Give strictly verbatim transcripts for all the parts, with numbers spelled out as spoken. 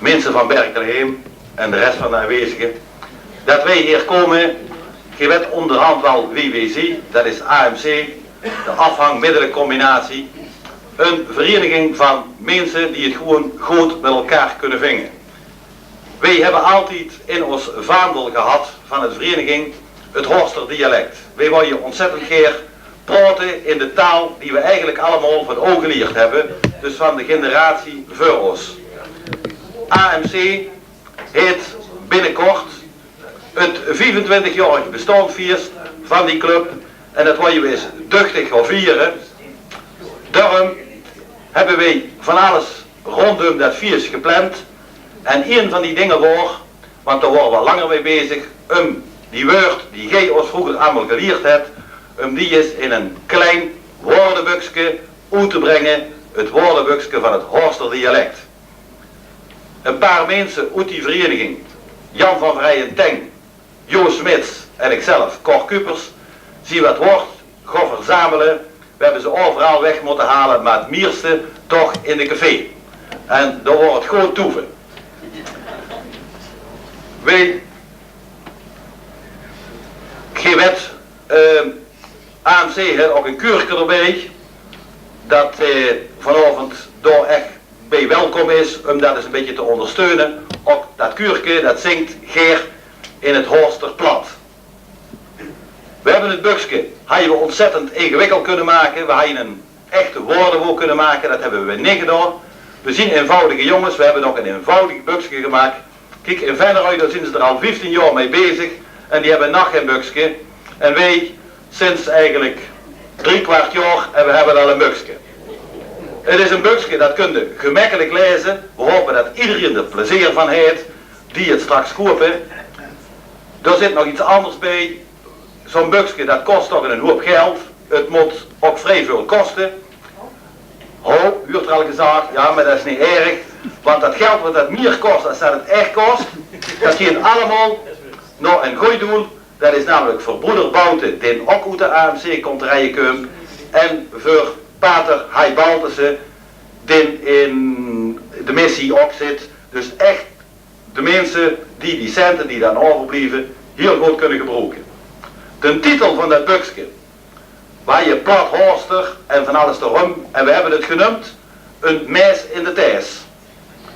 Minse van Berkelheem en de res van de aanwezige, det weej hie kómme, geej wet óngerhand waal wie weej zeen, det is A M C, de aafhangmiddelencombinatie, ein vereniging van minse die het gewoen good mit elkaar kunne vinge. Weej hebbe altied in ós vaandel gehad van het vereniging het Horster dialect. Weej woeje ontzettend gaer praote in de taal die we eigelik allemaol van ow gelierd hebbe, dus van de generatie veur ós. A M C haet binnekort het viefentwintigjaorig bestaonsfees van die club en det woeje we ens duchtig gaon viere. Daorum hebbe weej van alles róndum det fieës gepland. En ein van die dinger waor, want dao waore we al langer mei bezig, um die wäörd die geej ós vreuger allemaol gelierd het, um die ens in ein klein waordebökske oet te bringe, het waordebökske van het Horster dialect. Ein paar minse oet die vereniging, Jan van Vrijen-Teng, Jo Smits en ikzelf, Cor Cupers, zien we het waord gaon verzamele. We hebbe ze euveral weg mótte haole, maar het mierste toch in de café. En dao waor het good toeve. Weej, geej wet, eh, A M C het ouk ein keurke d'rbij, det, eh, vanaovend dao ech bie welkom is um det ens ein bietje te óngersteune. Ouk det keurke, det zingk gaer in het Horster plat. We hebbe het bökske, haje we ontzettend ingewikkeld kunne make. We haje ein echte waordebook kunne make, det hebbe we neet gedaon. We zien einvoudige jónges, we hebbe ouk ein einvoudig bökske gemaak. Kiek, in Venray, dao zien ze d'r al vieftien jaor mei bezig en die hebbe nog gein bökske. En weej, sinds eigelik driekwart jaor, en we hebbe al ein bökske. Het is ein bökske det kunde gemekkelik laeze. We hope det iederein d'r plezeer van haet die het straks koupe. Dao zit nog iets anders bie. Zo'n bökske, det kos toch ein hoop geld. Het mót ouk vrie väöl koste. Ho, huurt d'r al gezag, ja, maar det is neet erg, want det geld wat det mier kos as det het ech kos, det geit allemaol nao ein good doel. Det is namelik veur broeder Bouten, dae ouk oet de A M C-konterieje kump, en veur pater Hai Baltussen, dae in de missie ouk zit. Dus ech de minse die die cente die dan euverblieve hiel good kunne gebroeke. Den titel van det bökske: Wae je plat Horster en van alles d'rum. En we hebbe het geneump: Ein maes in de taes.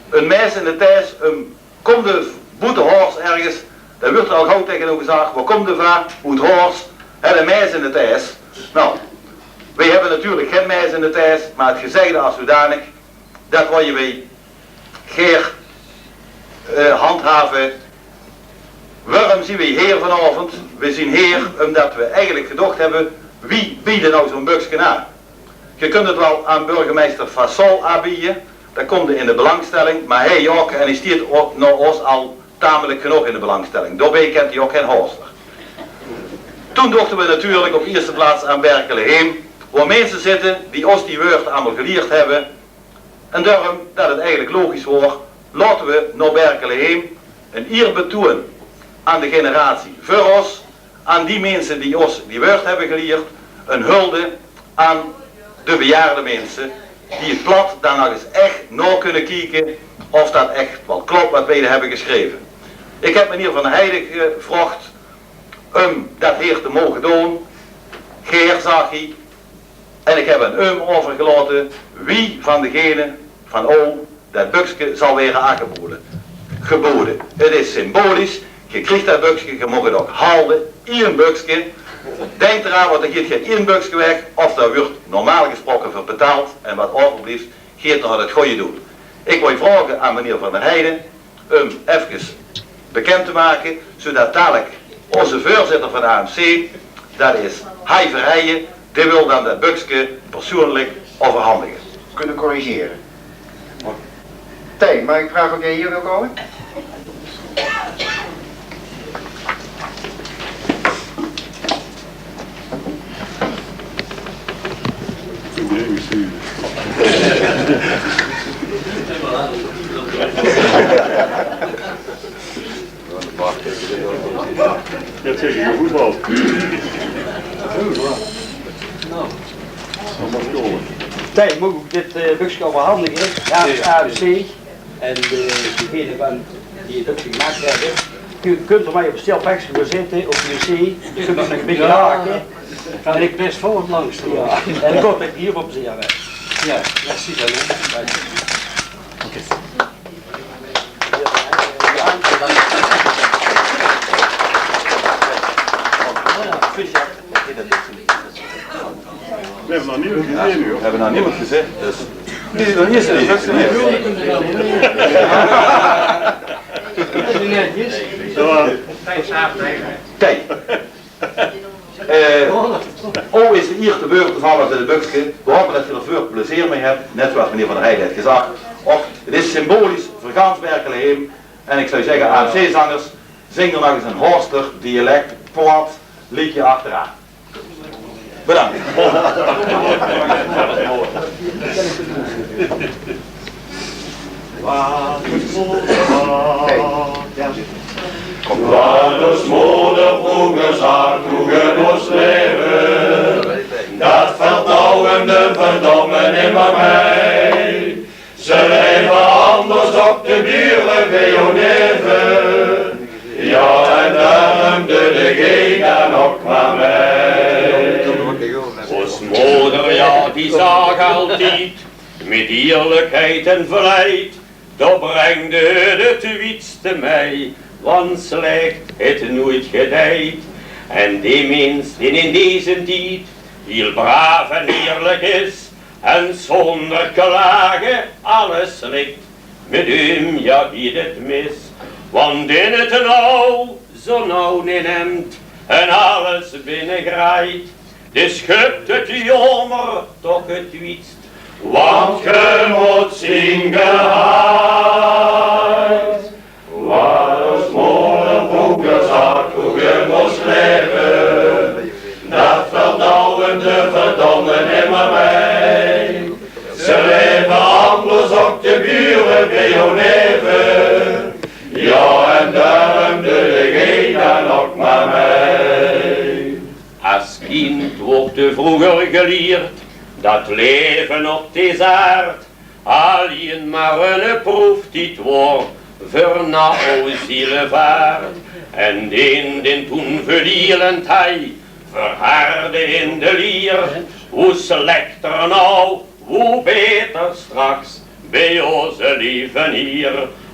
Ein maes in de taes, um, kómde boete Horst ergens, dan wuurt d'r al gaw taenge ow gezag: "Wo kómde va?" "Oet Horst." "Hè, ein maes in de taes." Nou, weej hebbe natuurlik gein maes in de taes, maar het gezegde as zodanig, det woeje weej gaer, eh, handhave. Waorum zien weej hie vanaovend? Weej zien hie umdet weej eigelik gedocht hebbe: wie biede nou zo'n bökske aan? Ge kunt het waal aan burgemeister Fassol aanbiede, dan kómde in de belangstelling, maar hae ouk, en hae stiet o-, nao ós al tamelik genóg in de belangstelling. Daobie kent hae ouk gein Horster. Toen dochte we natuurlik op ierste plaats aan Berkelheem, wo minse zitte die ós die wäörd allemaol gelierd hebbe. En daorum det het eigelik logisch waor, laote we nao Berkelheem ein ierbetoon aan de generatie veur ós, aan die minse die ós die wäörd hebbe gelierd, ein hulde aan de bejaarde minse, die het plat dan nog ens ech nao kunne kieke of det ech waal klop wat weej d'r hebbe geschreve. Ik heb meneer Van Heijden gevraogd um det hie te moge doon. Gaer, zag hae. En ik heb aan um euvergelaote wie van degene van ow det bökske zal waere aangeboede. Geboede. Het is symbolisch. Ge kriegt det bökske, ge moogt het ouk halde. Ien bökske. Dink d'raan, want d'r geit gein ien bökske weg. Of d'r wuurt normaal gesproke veur betaald. En wat euverblieft, geit nao het goje doel. Ik wil vraoge aan meneer Van der Heijden um efkes bekend te make, zodat dalik ózze veurzitter van de A M C, det is Hai Verheijen, dae wil dan det bökske persoonlik euverhandige. Kunne corrigere. Thei, mag ik vraoge of jij hier wil komen? Det is voetbal. Thei, mag ik dit, eh, bökske euverhandige? Ja, A M C. En eh, degene van die het ook gemaakt hebben, u kunt er maar op stil weg gaan zitten op de wc. Je kunt er nog een beetje haken. Kan ik best voor langs doen. Ja, en dan komt het hier op zeer. Ja, merci dan, hè. Oké. We hebben nog niemand gezien, hoor. We hebben nog niemand gezien, dus. Dit is nog niet zo. Kijk. Eh, o is de ier te beurt gevallen veur de Bukske. We hopen dat je er veel plezier mee hebt, net zoals meneer Van der Heijden heeft gezegd. Och, het is symbolisch voor gans Berkelheem. En ik zou zeggen, A M C-zangers, zing er nog eens een Horster dialect plat liedje achteraan. Bedankt. Wat is moder? Wat is moder vroeger zag, hoe het mos leven, dat vertrouwen de verdomme nimmer mee. Ze leven anders op de buren bij jou neven. Ja, en daarom doe de geit dan ook maar mee. Ons moder, ja, die zag altijd, met eerlijkheid en vlijt, daar brengde het wietste mee, want slecht het nooit gedijt. En die mens die in deze tijd heel braaf en eerlijk is, en zonder klagen alles slikt, met hem, ja, die het mis. Want in het nauw, zo nauw in hem, en alles binnengrijt, dus schudt het jammer toch het wietst, want ge moet zien geheid. Wat is moder vroeger zag, hoe het mos leven, dat vertrouwen de verdomme nimmer mee. Ze leven anders op de buren bij jou neven. Ja, en daarom doe de geit dan ook maar mee. Als kind wordt er vroeger geleerd dat leven op deze aard alleen maar een proeftied wordt voor na o zielevaart. En deen den toen verlielend hij verharde in de lier, hoe slechter nou, hoe beter straks bij onze leven hier.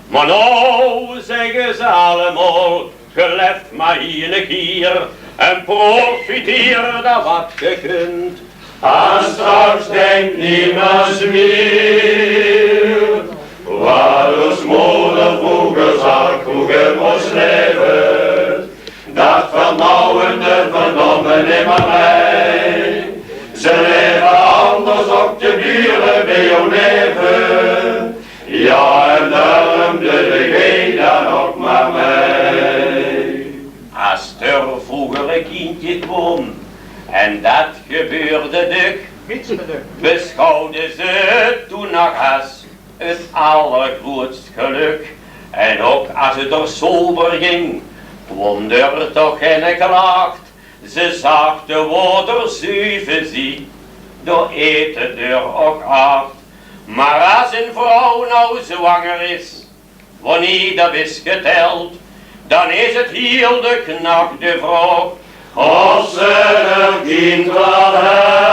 Maar nou zeggen ze allemaal, gelef maar hier een keer en profiteer daar wat ge kunt. En straks denkt niemand meer, wat ons moder vroeger zag, hoe ge moest leven. Dat vertrouwen de verdomme nimmer mee. Ze leven anders op de buren bij jou neven. Ja, en daarom doe de geit dan ook maar mee. Als er vroeger een kindje kwam, en dat gebeurde duk, beschouwde ze het toen nog als het allergrootst geluk. En ook als het er sober ging, kwam er toch geen klacht. Ze zag de water zuiver zie, door eten deur ook acht. Maar als een vrouw nou zwanger is, wanneer dat is geteld, dan is het heel de knak de vraag of ze het kind wel helpt.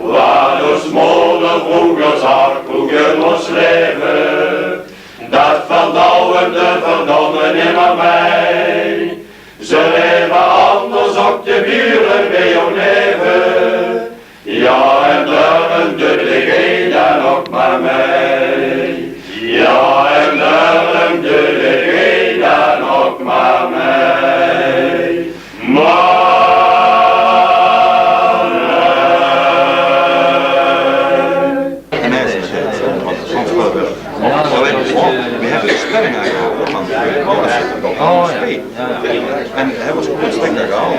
Wat ons moder vroeger zag, hoe ge moest leven, dat vertrouwen de verdomme nimmer mee. Ze leven anders op de buren bij jou neven. Ja, en daarom doe de geit dan ook maar mee. Ja, en daarom doe de geit dan ook maar mee. Maar we hebben de spelling aangehouden van Paulus. Oh, ja. En hij was ook een stekker gehaald.